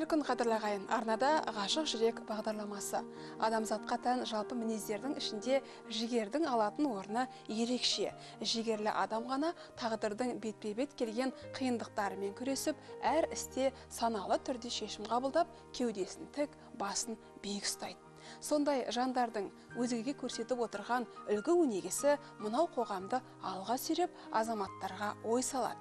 Қайырлы күн, қадірлі ағайын. Арнада Ғашық жүрек бағдарламасы. Адамзатқа тән жалпы мінездердің ішінде жігердің алатын орны ерекше. Жігерлі адам ғана тағдырдың бетпе-бет келген қиындықтарымен күресіп, әр істе саналы түрде шешім қабылдап, кеудесін тік, басын биік ұстайды. Сондай жандардың өзгеге көрсетіп отырған үлгі өнегесі мынау қоғамды алға сүйреп, азаматтарға ой салады.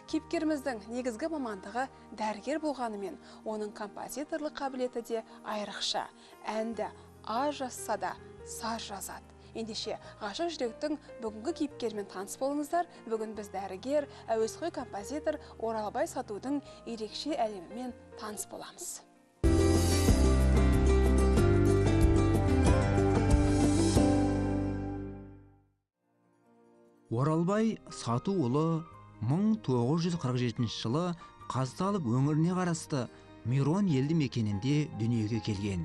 Кейіпкеріміздің негізгі мамандығы дәрігер болғанымен, оның композиторлық қабілеті де айрықша. Әнді аз жазса да саз жазады. Ендеше, Ғашық жүректің бүгінгі кейіпкерімен таныс болыңыздар. Бүгін біз дәрігер, әуесқой композитор Оралбай Сатудың ерекше әлемімен таныс боламыз. Оралбай Сатуұлы 1947 жылы Қазталов өңіріне қарасты Мирон елді мекенінде дүниеге келген.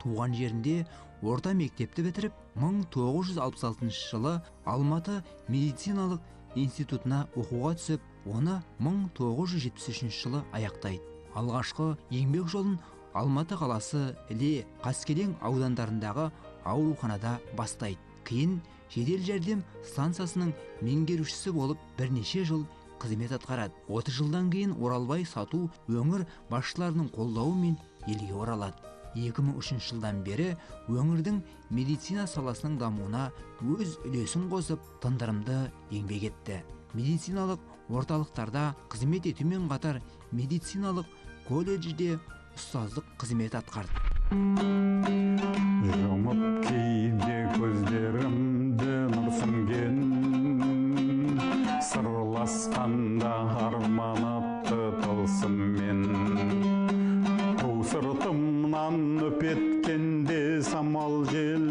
Туған жерінде орта мектепті бітіріп, 1966 жылы Алматы медициналық институтына оқуға түсіп, оны 1973 жылы аяқтайды. Алғашқы еңбек жолын Алматы қаласы Іле, Қаскелең аудандарындағы ауруханада бастайды. Кейін жедел жәрдем станциясының меңгерушісі болып бірнеше жыл қызмет атқарады. 30 жылдан кейін Оралбай Сату өңір басшыларының қолдауымен елге оралады. 2003 жылдан бері өңірдің медицина саласының дамуына өз үлесін қосып, тындырымды еңбек етті. Медициналық орталықтарда қызмет етумен қатар медициналық колледжде ұстаздық қызмет атқарды. Жұмып кейде көздерімді нұр сіңген, сырласқанда арман атты тылсыммен. Ту сыртымнан өпеткенде самал жел,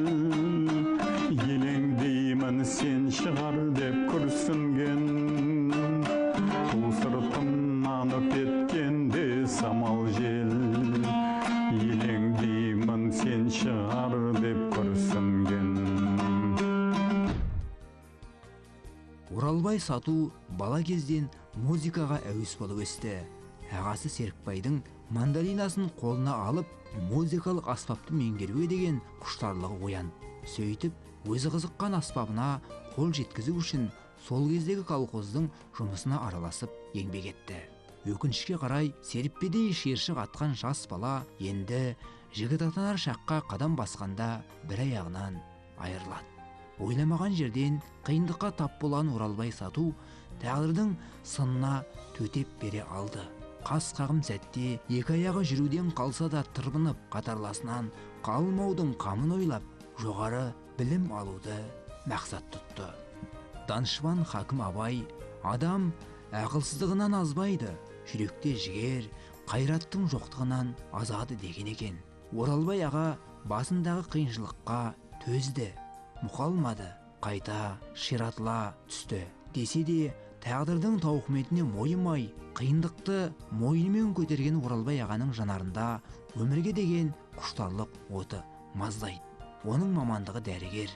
елеңдеймін сен шығар деп күрсінген. Ту сыртымнан өпеткенде самал жел, елеңдеймін сен шығар деп күрсінген. Оралбай Сату бала кезден музыкаға әуес болып өсті. Ағасы Серікбайдың мандолинасын қолына алып, музыкалық аспапты меңгеруге деген құштарлығы оянды. Сөйтіп, өзі қызыққан аспабына қол жеткізу үшін сол кездегі колхоздың жұмысына араласып еңбек етті. Өкінішке қарай, серіппедей шиыршық атқан жас бала енді жігіт атанар шаққа қадам басқанда бір аяғынан айырылады. Ойламаған жерден қиындыққа тап болған Оралбай Сату тағдырдың сынына төтеп бере алды. Қас қағым сәтте екі аяғы жүруден қалса да тырбынып, қатарласынан қалмаудың қамын ойлап, жоғары білім алуды мақсат тұтты. Данышпан хакім Абай, адам ақылсыздығынан азбайды, жүректе жігер, қайраттың жоқтығынан азады деген екен. Оралбай аға басындағы қиыншылыққа төзді, мұқалмады, қайта ширатыла түсті. Десе де, тағдырдың тауқыметіне мойымай, қиындықты мойнымен көтерген Оралбай ағаның жанарында өмірге деген құштарлық оты маздайды. Оның мамандығы дәрігер,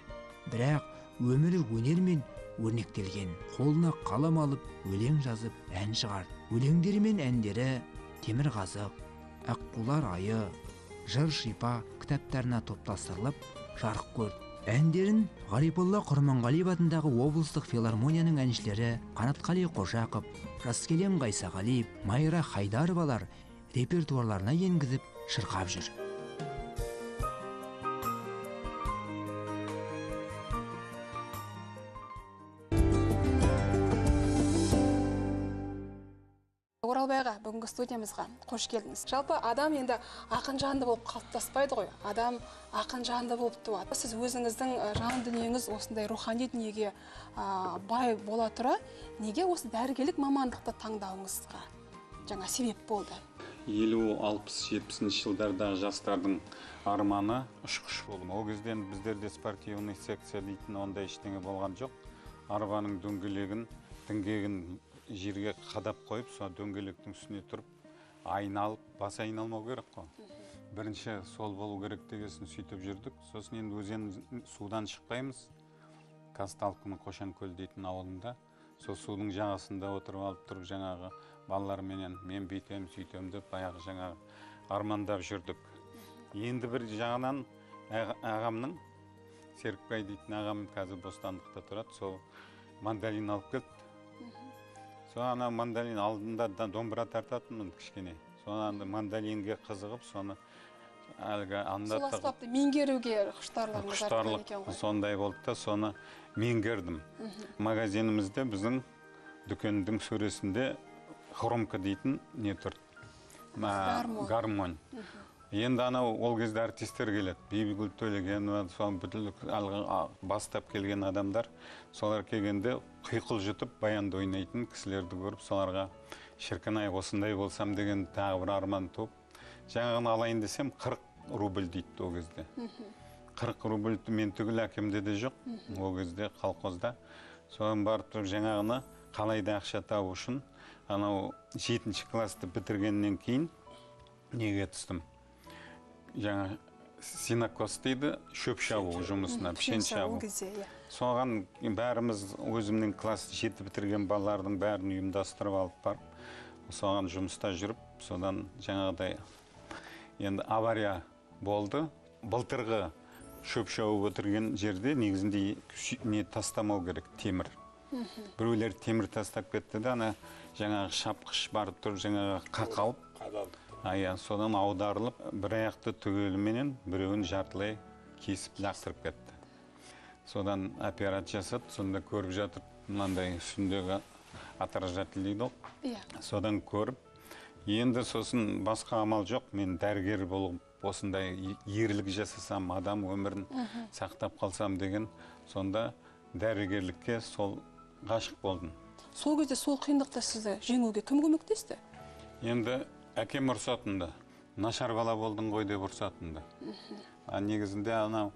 бірақ өмірі өнермен өрнектелген. Қолына қалам алып, өлең жазып, ән шығарды. Өлеңдері мен әндері Темір қазық, Аққулар айы, Жыр шипа кітаптарына топтастырылып, жарық көрді. Әндерін Ғариполла Құрманғалиев атындағы облыстық филармонияның әншілері Қанатқали Қожақов, Жаскелен Қайсағалиев, Майра Хайдаровалар репертуарларына енгізіп шырқап жүр. Оралбай аға, бүгінгі студиямызға қош келдіңіз. Жалпы адам енді ақын жанды болып қалыптаспайды ғой. Адам ақын жанды болып туады. Сіз өзіңіздің жан дүниеңіз осындай рухани дүниеге бай бола тұра, неге осы дәрігерлік мамандықты таңдауыңызға жаңа себеп болды? 50, 60, 70 жылдардағы жастардың арманы ұшқыш болу. Ол кезде біздерде спортивный секция дейтін ондай ештеңе болған жоқ. Арбаның дөңгелегін, діңгегін жерге қадап қойып, сол дөңгелектің үстіне тұрып, айналып, бас айналмау керек қой. Бірінші сол болу керек дегесін сөйтіп жүрдік. Сосын енді өзен судан шықпаймыз. Қазталовканың Қошанкөл дейтін ауылында сол судың жағасында отырып алып тұрып жаңағы балаларменен мен бүйтем, сөйтем деп баяғы жаңағы армандап жүрдік. Енді бір жағынан ағамның, Серікбай дейтін ағам қазір Бостандықта тұрады, сол мандолин алып келді. Сол ана мандолин алдында домбыра тартатынмын кішкене. Соны анда мандолинге қызығып, соны әлгі анда сол аспапты меңгеруге құштарлығыңыз артқан екен ғой. Сондай болды да, соны меңгердім. Магазинімізде біздің дүкендің сөресінде хромка дейтін не тұр? Гармонь. Енді анау ол кезде артистер келеді. Бибігүл Төлегенова, соны бүткіл бастап келген адамдар, солар келгенде құйқыл жұтып баянды ойнайтын кісілерді көріп, соларға шіркін ай осындай болсам деген тағы бір арман туып, жаңағыны алайын десем 40 рубль дейді ол кезде. 40 рубль мен түгіл әкемде де жоқ, ол кезде колхозда. Содан барып тұрып жаңағыны қалайда ақша табу үшін анау 7-ші классты бітіргеннен кейін неге түстім? Жаңа синокос дейді, шөп шабу жұмысына, пішен шабу. Соған бәріміз өзімнің класс 7 бітірген балалардың бәрін ұйымдастырып алып барып, соған жұмыста жүріп, содан жаңағыдай енді авария болды. Былтырғы шөп шауып отырген жерде негізінде не тастамау керек, темір. Біреулер темір тастап кетті де, ана жаңағы шапқыш барып тұрып жаңағы қақалып, содан аударылып, бір аяқты түгеліменен біреуін жартылай кесіп лақтырып кетті. Содан операция жасады, сонда көріп жатыр, мынандай үстіндегі отражатель дейді ғой. Содан көріп, енді сосын басқа амал жоқ, мен дәрігер болып осындай ерлік жасасам, адам өмірін сақтап қалсам деген, сонда дәрігерлікке сол ғашық болдым. Сол кезде сол қиындықты сізді жеңуге кім көмектесті? Енді әкем ұрсатынды, нашар бала болдың ғой деп ұрсатынды. А негізінде анау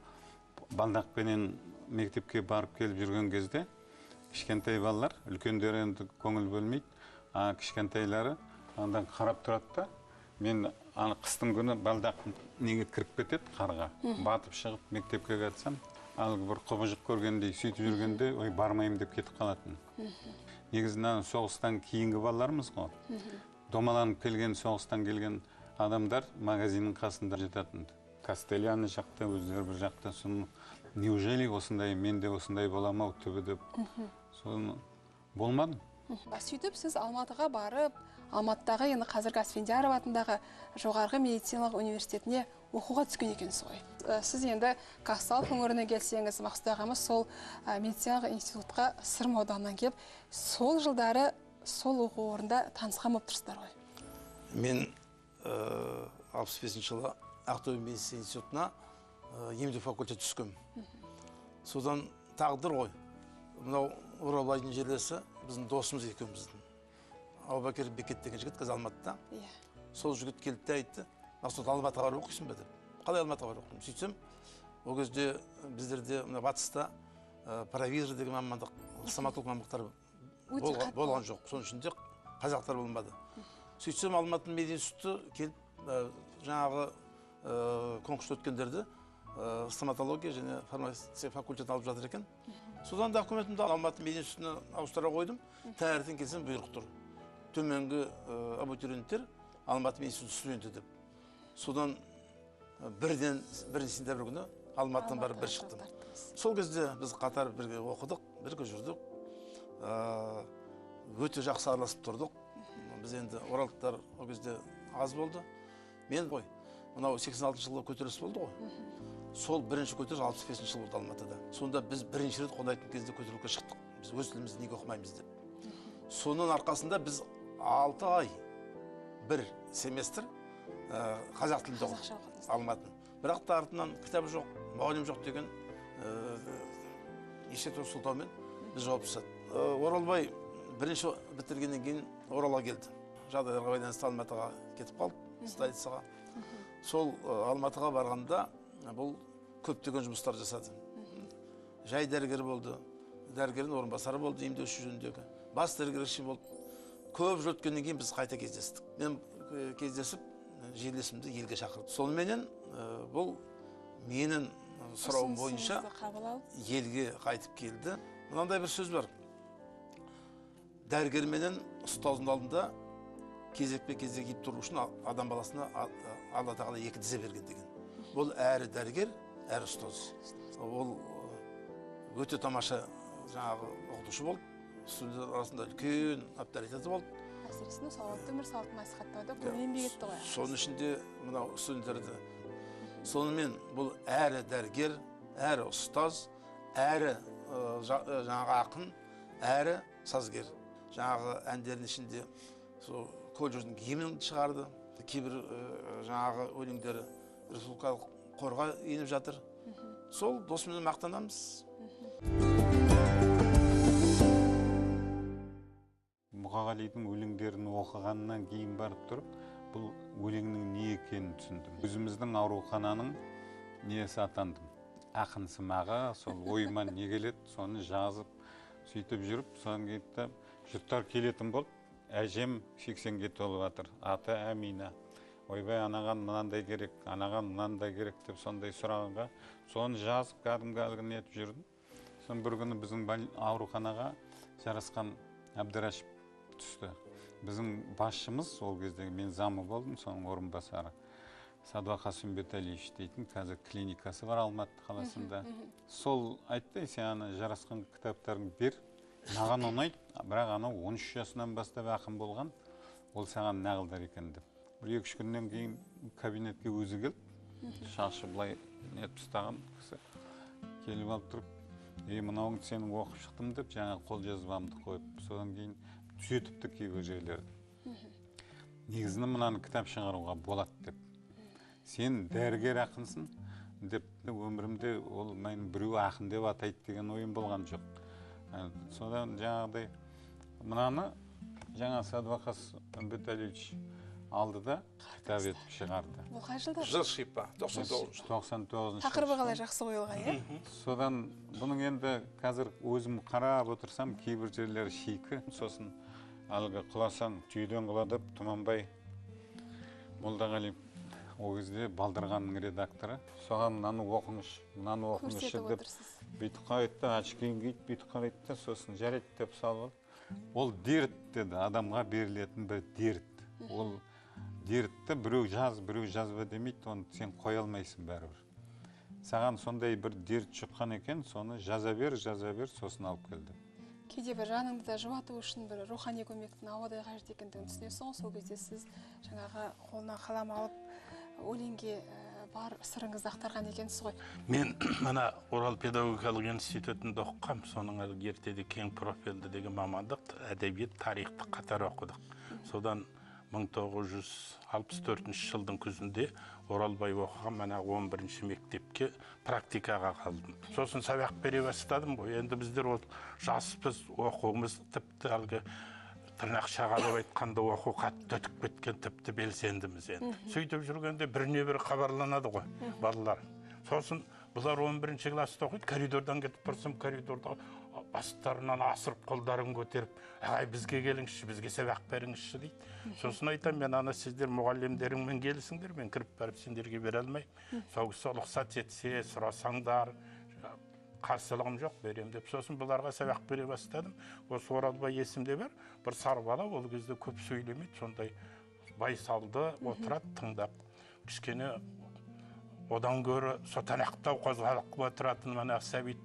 балдақпенен мектепке барып келіп жүрген кезде кішкентай балалар, үлкендері енді көңіл бөлмейді, а кішкентайлары андан қарап тұрады да, мен ана қыстың күні балдақ неге кіріп кетеді қарға, батып шығып мектепке кетсем, әлгі бір құбыжық көргендей сөйтіп жүргенде, ой бармаймын деп кетіп қалатын. Негізінен соғыстан кейінгі балалармыз ғой. Домаланып келген, соғыстан келген адамдар магазиннің қасында жататын. Костели ана жақта, өздері бір жақта. Соны неужели осындай, мен де осындай боламын ау түбі деп. Соны болмадым. Сөйтіп сіз Алматыға барып, Алматыдағы енді қазіргі Асфендияров атындағы жоғарғы медициналық университетіне оқуға түскен екенсіз ғой. Сіз енді Казталов өңіріне келсеңіз, Мақсұт ағамыз сол медициналық институтқа Сырым ауданынан келіп, сол жылдары сол оқу орнында танысқан болып тұрсыздар ғой. Мен 65 жылы Ақтөбе медицина институтына емдеу факультетіне түскем. Содан тағдыр ғой. Мынау Оралбайдың жерлесі біздің досымыз екеуміздің. Әубәкір Бекет деген жігіт қазір Алматыда. Сол жігіт келді де айтты, Мақсұт, Алматыға барып оқисың ба деп. Қалай Алматыға барып оқимын? Сөйтсем, ол кезде біздерде мына батыста провизор деген мамандық, стоматолог мамандықтар болған жоқ. Соның ішінде қазақтар болмады. Сөйтсем, Алматының мединституты келіп, жаңағы конкурс өткендерді стоматология және фармация факультетін алып жатыр екен. Содан документімді Алматы мединститутына ауыстыра қойдым. Таңертең келсем бұйрық тұр. Төменгі абитуриенттер Алматы мединституты студенті деп. Содан бірден 1 сентябрь күні Алматыдан барып бір шықтым. Сол кезде біз қатар бірге оқыдық, бірге жүрдік. Өте жақсы араласып тұрдық. Біз енді оралдықтар ол кезде аз болды. Мен ғой, мынау 86 жылы көтеріліс болды ғой. Сол бірінші көтеріліс 65 жыл болды Алматыда. Сонда біз бірінші рет қонайтын кезде көтеріліске шықтық. Біз өз тілімізді неге оқымаймыз деп. Соның арқасында біз 6 ай бір семестр қазақ тілінде оқыдық Алматының. Бірақ та артынан кітап жоқ, мұғалім жоқ деген неше түрлі сылтаумен біз жауап тастадық. Оралбай бірінші бітіргеннен кейін Оралға келді. Жағдайларға байланысты Алматыға кетіп қалды, столицаға. Сол Алматыға барғанда бұл көптеген жұмыстар жасады. Жай дәрігер болды, дәрігердің орынбасары болды, емдеуші жөніндегі. Бас дәрігер болды. Көп жыл өткеннен кейін біз қайта кездестік. Мен кездесіп, жерлесімді елге шақырды. Соныменен бұл менің сұрауым бойынша елге қайтып келді. Мынандай бір сөз бар. Дәрігер менен ұстаздың алдында Кезекпе-кезек киіп тұру үшін адам баласына Алла тағала екі тізе берген деген. Бұл әрі дәрігер, әрі ұстаз. Ол өте тамаша жаңағы оқытушы болды. Студенттер арасында үлкен авторитеті болды. Әсіресе салауатты өмір салтын насихаттауда көп еңбек етті ғой. Соның ішінде мынау студенттерді. Сонымен бұл әрі дәрігер, әрі ұстаз, әрі жаңағы ақын, әрі сазгер. Жаңағы әндердің ішінде сол колледждің гимнін шығарды. Кейбір жаңағы өлеңдері республикалық қорға еніп жатыр. Сол досымызбен мақтанамыз. Мұқағалидың өлеңдерін оқығаннан кейін барып тұрып, бұл өлеңнің не екенін түсіндім. Өзіміздің аурухананың несі атандым. Ақынсымағы, сол ойыма не келеді, соны жазып, сөйтіп жүріп, содан кейін жұрттар келетін болды. Әжем 80-ге толып жатыр, аты Әмина. Ойбай, анаған мынандай керек, анаған мынандай керек деп сондай сұрағанға, соны жазып, кәдімгі әлгі нетіп жүрдім. Соны бір күні біздің ауруханаға Жарасқан Әбдірашев түсті. Біздің басшымыз, ол кездегі мен замы болдым, соның орынбасары Садуақас Үмбеталиевич дейтін, қазір клиникасы бар Алматы қаласында. Сол айтты, сен ана Жарасқан кітаптарын бер, маған ұнайды, бірақ анау 13 жасынан бастап ақын болған, ол саған нағылдар екен деп. Бір 2-3 күннен кейін кабинетке өзі келді, шашы былай нетіп тастаған кісі келіп алып тұрып, мынауың сенің оқып шықтым деп, жаңа қолжазбамды қойып, содан кейін түзетіпті кейбір жерлерді. Негізінен мынаны кітап шығаруға болады деп. Сен дәрігер ақынсың деп, өмірімде ол мен біреу ақын деп атайды деген ойым болған жоқ. Содан жаңағыдай мынаны жаңа Садуақас Үмбеталиевич алды да кітап етіп шығарды. Бұл қай жылда? Жыр шипа, 99-шы. 99-шы. Тақырыбы қалай жақсы қойылған, иә? Содан бұның енді қазір өзім қарап отырсам, кейбір жерлері шикі. Сосын әлгі құласаң түйеден құла деп Тұманбай Молдағалиев ол кезде Балдырғанның редакторы. Соған мынаны оқыңызшы, мынаны оқыңызшы деп бүйтіп қарайды да, очкиін киіп бүйтіп қарайды да, сосын жарайды деп салып алды. Ол дерт деді, адамға берілетін бір дерт. Ол дертті біреу жаз, біреу жазба демейді, оны сен қоя алмайсың бәрібір. Саған сондай бір дерт жұққан екен, соны жаза бер, жаза бер, сосын алып келді. Кейде бір жаныңды да жұбату үшін бір рухани көмектің ауадай қажет екендігін түсінесің, сол кезде сіз жаңағы қолына қалам алып өлеңге бар сырыңызды ақтарған екенсіз ғой. Мен мына Орал педагогикалық институтында оқығам, соның әлгі ертеде кең профильді деген мамандық, әдебиет, тарихты қатар оқыдық. Содан 1964 жылдың күзінде Оралбай оқыған мына 11-ші мектепке практикаға қалдым. Сосын сабақ бере бастадым ғой. Енді біздер ол жаспыз, оқуымыз тіпті әлгі тырнақшаға алып айтқанда оқу қатты өтіп кеткен, тіпті белсендіміз енді. Сөйтіп жүргенде біріне бірі хабарланады ғой балалар. Сосын бұлар 11-ші класста оқиды, коридордан кетіп барсам, коридорда бастарынан асырып қолдарын көтеріп, ағай бізге келіңізші, бізге сабақ беріңізші дейді. Сосын айтам, мен ана сіздер мұғалімдеріңмен келісіңдер, мен кіріп барып сендерге бере алмаймын. Сол кісі рұқсат етсе, сұрасаңдар, қарсылығым жоқ, берем деп. Сосын бұларға сабақ бере бастадым. Осы Оралбай есімде бар, бір сары бала, ол кезде көп сөйлемейді, сондай байсалды отырады тыңдап. Кішкене одан гөрі сотанақтау қозғалақ отыратын мына Сәбит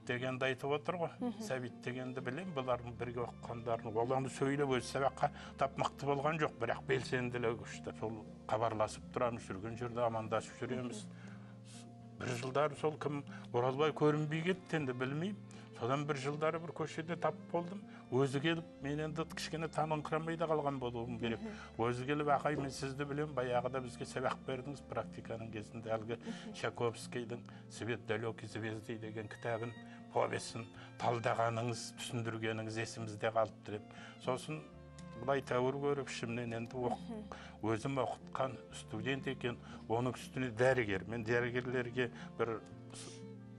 дегенді айтып отыр ғой. Сәбит дегенді білем, бұлардың бірге оқығандарын. Оларды сөйлеп өзі сабаққа тап мықты болған жоқ, бірақ белсенділігі күшті. Сол хабарласып тұрамыз, жүрген жерде амандасып жүреміз. Бір жылдары сол кім Оралбай көрінбей кетті енді білмеймін. Содан бір жылдары бір көшеде тап болдым. Өзі келіп, мен енді кішкене таныңқырамай да қалған болуым керек. Өзі келіп, ағай, мен сізді білем, баяғыда бізге сабақ бердіңіз практиканың кезінде әлгі Чайковскийдің «Свет далекой звезды» деген кітабын, повесін талдағаныңыз, түсіндіргеніңіз есімізде қалыпты деп. Сосын былай тәуір көріп, ішімнен енді өзім оқытқан студент екен, оның үстіне дәрігер. Мен дәрігерлерге бір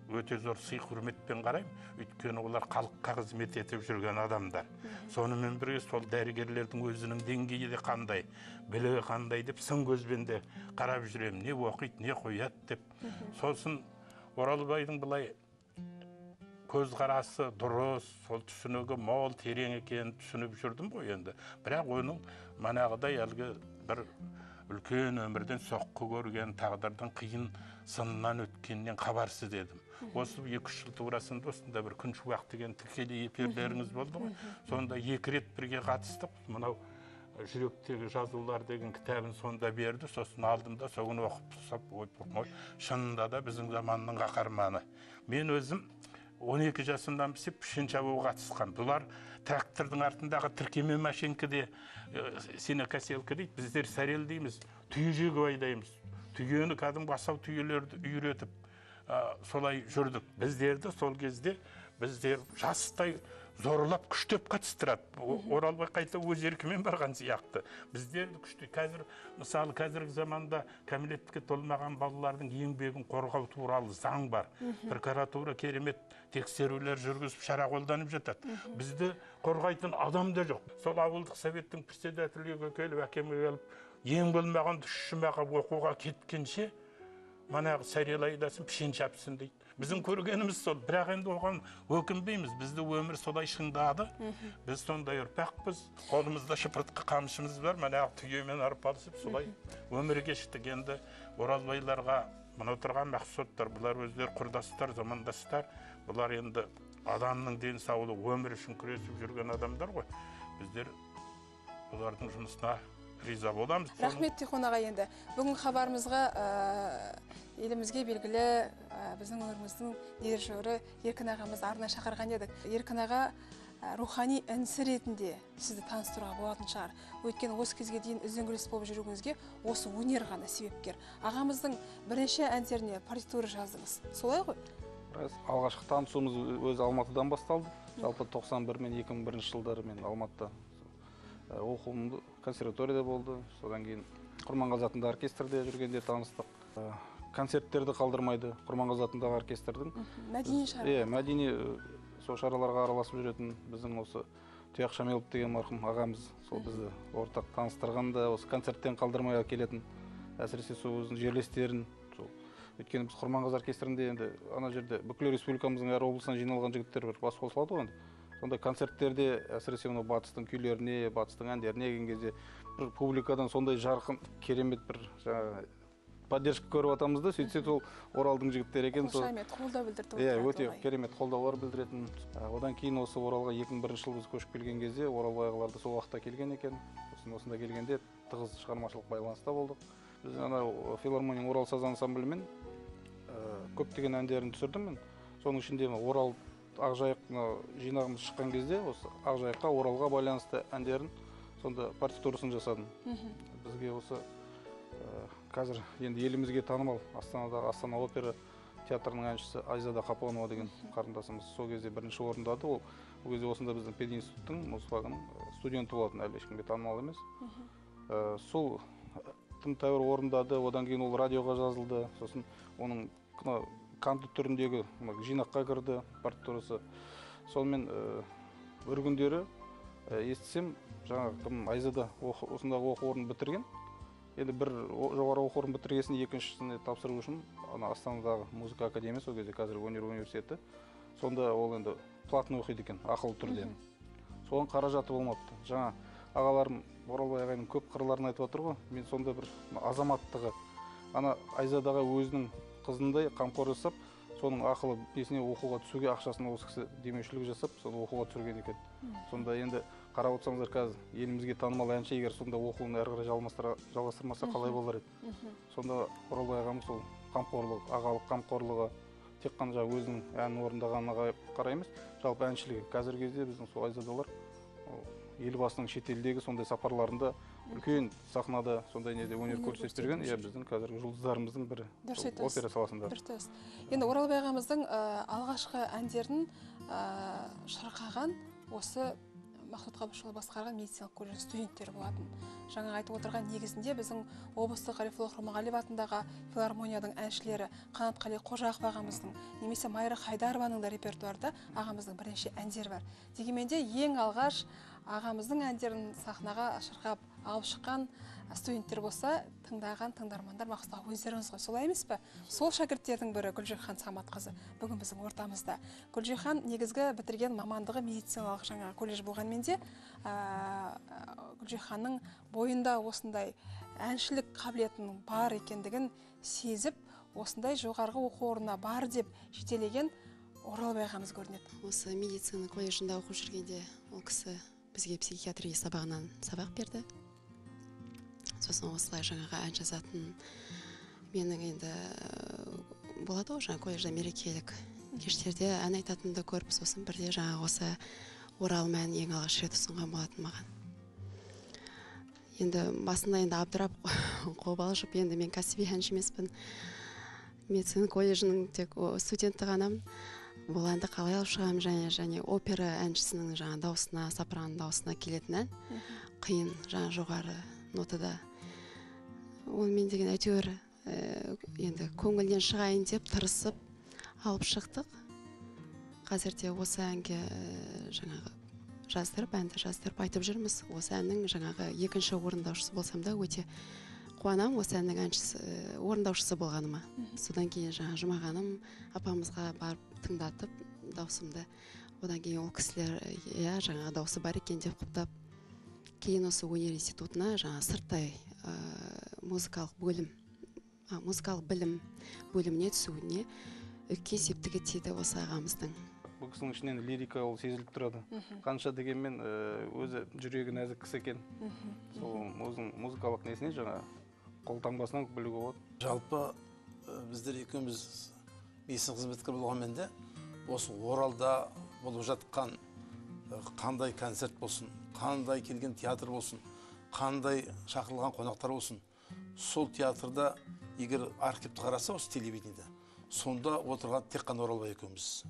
өте зор сый құрметпен қараймын, өйткені олар халыққа қызмет етіп жүрген адамдар. Сонымен бірге сол дәрігерлердің өзінің деңгейі де қандай, білігі қандай деп сын көзбен де қарап жүремін, не оқиды, не қояды деп. Сосын Оралбайдың былай Көзқарасы дұрыс, сол түсінігі мол, терең екенін түсініп жүрдім ғой енді. Бірақ оның манағыдай әлгі бір үлкен өмірден соққы көрген, тағдырдың қиын сынынан өткеннен хабарсыз едім. Осы 2-3 жыл турасында осында бір Күн шуақ деген тікелей эфирлеріңіз болды ғой. Сонда 2 рет бірге қатыстық. Мынау жүректегі жазулар деген кітабын сонда берді. Сосын алдым да соны оқып тастап, ой, шынында да біздің заманның қаһарманы. Мен өзім 12 жасымдан бісіп пішен шабуға қатысқан. Бұлар трактордың артындағы тіркеме машинкіде сенокоселка дейді, біздер сәрел дейміз, түйе жегіп айдаймыз. Түйені кәдімгі асау түйелерді үйретіп, солай жүрдік. Біздерді сол кезде біздер жастай зорлап күштеп қатыстырады. Оралбай қайта өз еркімен барған сияқты. Біздерді күшті. Қазір, мысалы, қазіргі заманда кәмелетке толмаған балалардың еңбегін қорғау туралы заң бар. Прокуратура керемет тексерулер жүргізіп шара қолданып жатады. Бізді қорғайтын адам да жоқ. Сол ауылдық советтің председателі келіп, әкеме келіп, ең болмаған үш жұмаға оқуға кеткенше манағы сәрел айдасын, пішен шапсын дейді. Біздің көргеніміз сол, бірақ енді оған өкінбейміз. Бізді өмір солай шыңдады. Біз сондай ұрпақпыз. Қолымызда шыпыртқы қамшымыз бар, манағы түйемен арпалысып солай өмір кештік. Енді Оралбайларға мына отырған Мақсұттар, бұлар өздері құрдастар, замандастар. Бұлар енді адамның денсаулығы, өмір үшін күресіп жүрген адамдар ғой. Біздер бұлардың жұмысына риза боламыз. Рахмет, Тихон аға. Енді бүгін хабарымызға елімізге белгілі біздің өңіріміздің дирижері Еркін ағамыз арнайы шақырған едік. Еркін аға рухани інісі ретінде сізді таныстыруға болатын шығар. Өйткені осы кезге дейін үзеңгілес болып жүруіңізге осы өнер ғана себепкер. Ағамыздың бірінші әндеріне партитура жаздыңыз. Солай ғой? Рас, алғашқы танысуымыз өзі Алматыдан басталды. Жалпы 91 мен 2001 жылдары мен Алматыда оқуым консерваторияда болды. Содан кейін Құрманғазы атындағы оркестрде жүргенде таныстық. Концерттерді қалдырмайды Құрманғазы атындағы оркестрдің. Мәдени шара. Мәдени сол шараларға араласып жүретін біздің осы Тұяқ Шамилов деген марқұм ағамыз сол бізді ортақ таныстырғанда осы концерттен қалдырмай келетін. Әсіресе сол өзінің жерлестерін. Сол өйткені біз Құрманғазы оркестрінде енді ана жерде бүкіл республикамыздың әр облысынан жиналған жігіттер бір бас қосылады ғой енді. Сондай концерттерде әсіресе мынау батыстың күйлеріне, батыстың әндеріне келген кезде бір публикадан сондай жарқын, керемет бір жаңағы поддержка көріп атамыз да, сөйтсек сол Оралдың жігіттері екен. Қошемет, қолдау білдірді. Иә, өте керемет қолдаулар білдіретін. Одан кейін осы Оралға 2001 жылы біз көшіп келген кезде Оралбай ағалар да сол уақытта келген екен. Сосын осында келгенде тығыз шығармашылық байланыста болдық. Біз ана филармонияның Орал саз ансамблімен көптеген әндерін түсірдім мен. Соның ішінде Орал Ақжайық жинағымыз шыққан кезде осы Ақжайыққа, Оралға байланысты әндерін сонда партитурасын жасадым. Бізге осы қазір енді елімізге танымал Астанадағы Астана опера театрының әншісі Айзада Қапонова деген қарындасымыз сол кезде бірінші орындады. Ол кезде осында біздің пединституттың музфагының студенті болатын, әлі ешкімге танымал емес. Сол тым тәуір орындады. Одан кейін ол радиоға жазылды. Сосын оның канты түріндегі жинаққа кірді партитурасы. Сонымен бір күндері естісем, жаңағы Айзада осындағы оқу орнын бітірген. Енді бір жоғары оқу орнын бітіргесін екіншісіне тапсыру үшін ана Астанадағы музыка академиясы, ол кезде қазіргі өнер университеті, сонда ол енді платный оқиды екен, ақылы түрде. Соған қаражаты болмапты. Жаңа ағаларым Оралбай ағайдың көп қырларын айтып отыр ғой. Мен сонда бір азаматтығы, ана Айзадаға өзінің қызындай қамқор жасап, соның ақылы несіне оқуға түсуге ақшасын осы кісі демеушілік жасап, соны оқуға түсірген екен. Сонда енді қарап отырсаңыздар, қазір елімізге танымал әнші егер сонда оқуын әрі қарай жалғастырмаса қалай болар еді. Сонда Оралбай ағамыз сол қамқорлығы, ағалық қамқорлығы тек қана жаңа өзінің әнін орындағанына қарай емес, жалпы әншілігі. Қазіргі кезде біздің сол Айзадалар елбасының шетелдегі сондай сапарларында үлкен сахнада сондай неде өнер көрсетіп жүрген, иә, біздің қазіргі жұлдыздарымыздың бірі опера саласында. Дұрыс. Енді Оралбай ағамыздың алғашқы әндерін шырқаған осы Мақсұт Қабышұлы басқарған медициналық колледж студенттері болатын. Жаңа айтып отырған негізінде біздің облыстық Ғарифолла Құрманғалиев атындағы филармонияның әншілері Қанатқали Қожақов ағамыздың немесе Майра Хайдарованың да репертуарында ағамыздың бірнеше әндері бар. Дегенмен де ең алғаш ағамыздың әндерін сахнаға шырқап алып шыққан студенттер болса, тыңдаған тыңдармандар мақсұт аға өздеріңіз ғой, солай емес пе? Сол шәкірттердің бірі Гүлжихан Саматқызы бүгін біздің ортамызда. Гүлжихан негізгі бітірген мамандығы медициналық жаңа колледж болғанмен де, Гүлжиханның бойында осындай әншілік қабілетінің бар екендігін сезіп, осындай жоғарғы оқу орнына бар деп жетелеген Оралбай ағамыз көрінеді. Осы медицина колледжінде оқып жүргенде ол кісі бізге психиатрия сабағынан сабақ берді. Сосын осылай жаңағы ән жазатын менің енді болады ғой, жаңа колледжде мерекелік кештерде ән айтатынымды көріп, сосын бірде жаңағы осы Оралым әнін ең алғаш рет ұсынған болатын маған. Енді басында енді абдырап қобалжып, енді мен кәсіби әнші емеспін, медицина колледжінің тек студенті ғанамын. Бұл әнді қалай алып шығамын, және опера әншісінің жаңа дауысына, сопрано дауысына келетін ән қиын, жаңа жоғары нотада. Онымен деген әйтеуір енді көңілден шығайын деп тырысып алып шықтық. Қазір де осы әнге жаңағы жаздырып, әнді жаздырып айтып жүрміз. Осы әннің жаңағы екінші орындаушысы болсам да өте қуанамын осы әннің әншісі, орындаушысы болғаныма. Содан кейін жаңа Жұмағаным апамызға барып тыңдатып даусымды. Одан кейін ол кісілер иә жаңағы даусы бар екен деп құптап, кейін осы өнер институтына жаңа сырттай музыкалық бөлім, музыкалық білім бөліміне түсуіне үлкен септігі тиді осы ағамыздың. Бұл кісінің ішінен лирика ол сезіліп тұрады. Қанша дегенмен өзі жүрегі нәзік кісі екен. Сол өзінің музыкалық несіне жаңа қолтаңбасынан білуге болады. Жалпы біздер екеуміз медицина қызметкері болғанмен де осы Оралда болып жатқан қандай концерт болсын, қандай келген театр болсын, қандай шақырылған қонақтар болсын, сол театрда егер архивті қараса осы телевидениеде, сонда отырған тек қана Оралбай екеуміз.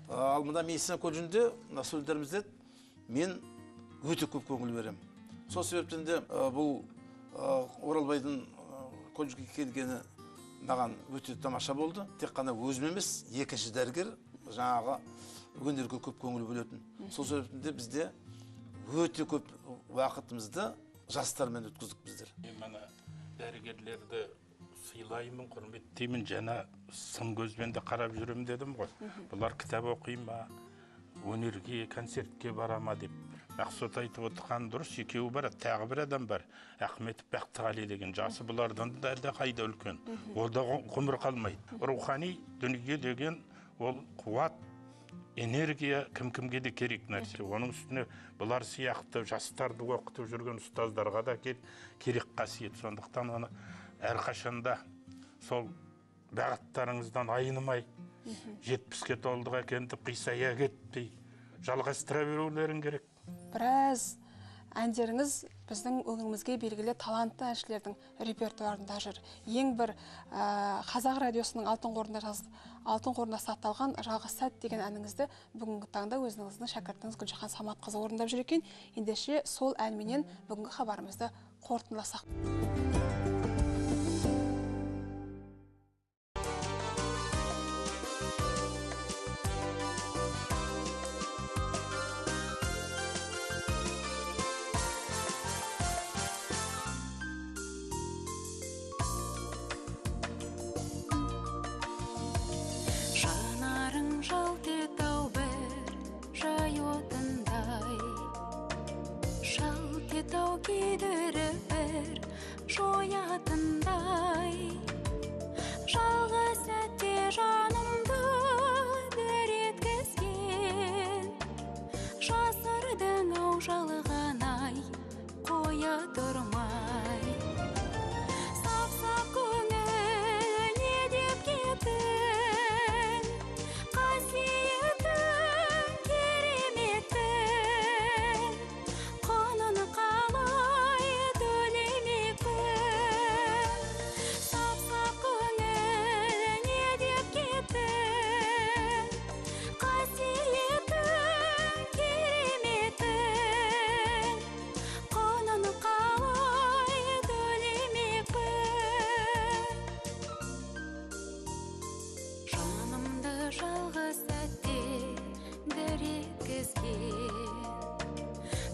Ал мына медицина колледжінде мына студенттерімізде мен өте көп көңіл беремін. Сол себептен де бұл Оралбайдың колледжге келгені маған өте тамаша болды. Тек қана өзім емес, екінші дәрігер жаңағы өнерге көп көңіл бөлетін. Сол себептен де бізде өте көп уақытымызды жастармен өткіздік біздер. Мен мына дәрігерлерді сыйлаймын, құрметтеймін, жаңа сын көзбен де қарап жүремін дедім ғой. Бұлар кітап оқи ма, өнерге, концертке бара ма деп. Мақсұт айтып отырған дұрыс, екеуі барады, тағы бір адам бар. Ахметов Бақтығали деген, жасы бұлардан да әлдеқайда үлкен. Ол да ғұмыр қалмайды. Рухани дүние деген ол қуат, энергия кім-кімге де керек нәрсе. Оның үстіне бұлар сияқты жастарды оқытып жүрген ұстаздарға да керек қасиет. Сондықтан оны әрқашанда сол бағыттарыңыздан айнымай, 70-ке толдық екен деп қисая кетпей жалғастыра берулерің керек. Біраз әндеріңіз біздің өңірімізге белгілі талантты әншілердің репертуарында жүр. Ең бір Қазақ радиосының алтын қорында сақталған Жалғыз сәт деген әніңізді бүгінгі таңда өзіңіздің шәкіртіңіз Гүлжихан Саматқызы орындап жүр екен. Ендеше сол әнменен бүгінгі хабарымызды қорытындыласақ.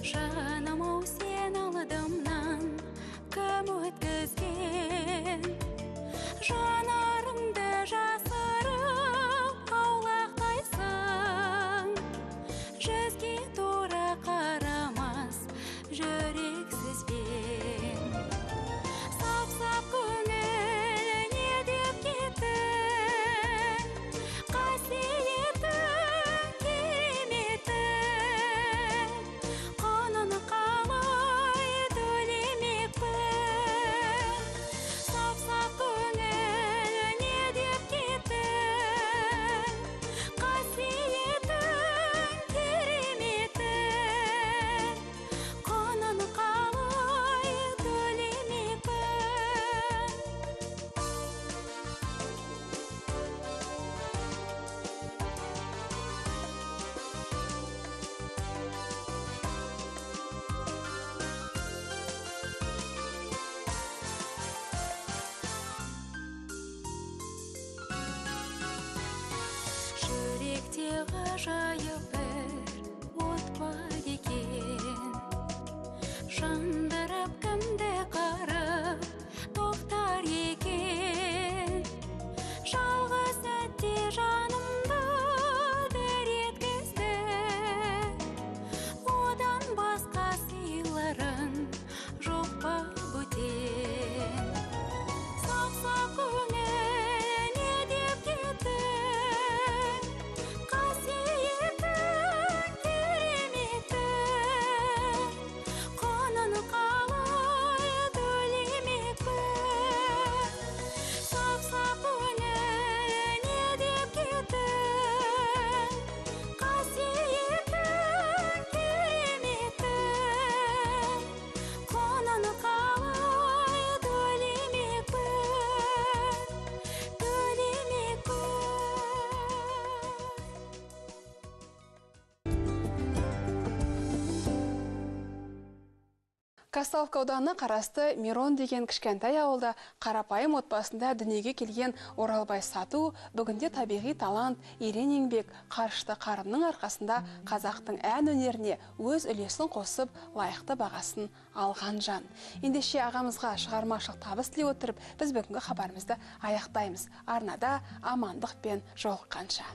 Жаным ау сен алдымнан кім Ғажайып бір от бар екен, жандырып кімді қарып тоқтар екен. Жалғыз сәтте жанымды дір еткізді, одан басқа сыйларың жоқ па бөтен? Сап-сап көңіл не деп кеттің, қасиетің кереметің, құнын қалай төлемекпін? Сап-сап көңіл не деп кеттің, қасиетің кереметің, құнын қалай төлемекпін, төлемекпін? Казталовка ауданына қарасты Мирон деген кішкентай ауылда қарапайым отбасында дүниеге келген Оралбай Сату бүгінде табиғи талант, ерен еңбек, қарышты қарымның арқасында қазақтың ән өнеріне өз үлесін қосып, лайықты бағасын алған жан. Ендеше ағамызға шығармашылық табыс тілей отырып, біз бүгінгі хабарымызды аяқтаймыз. Арнада амандық пен жолыққанша.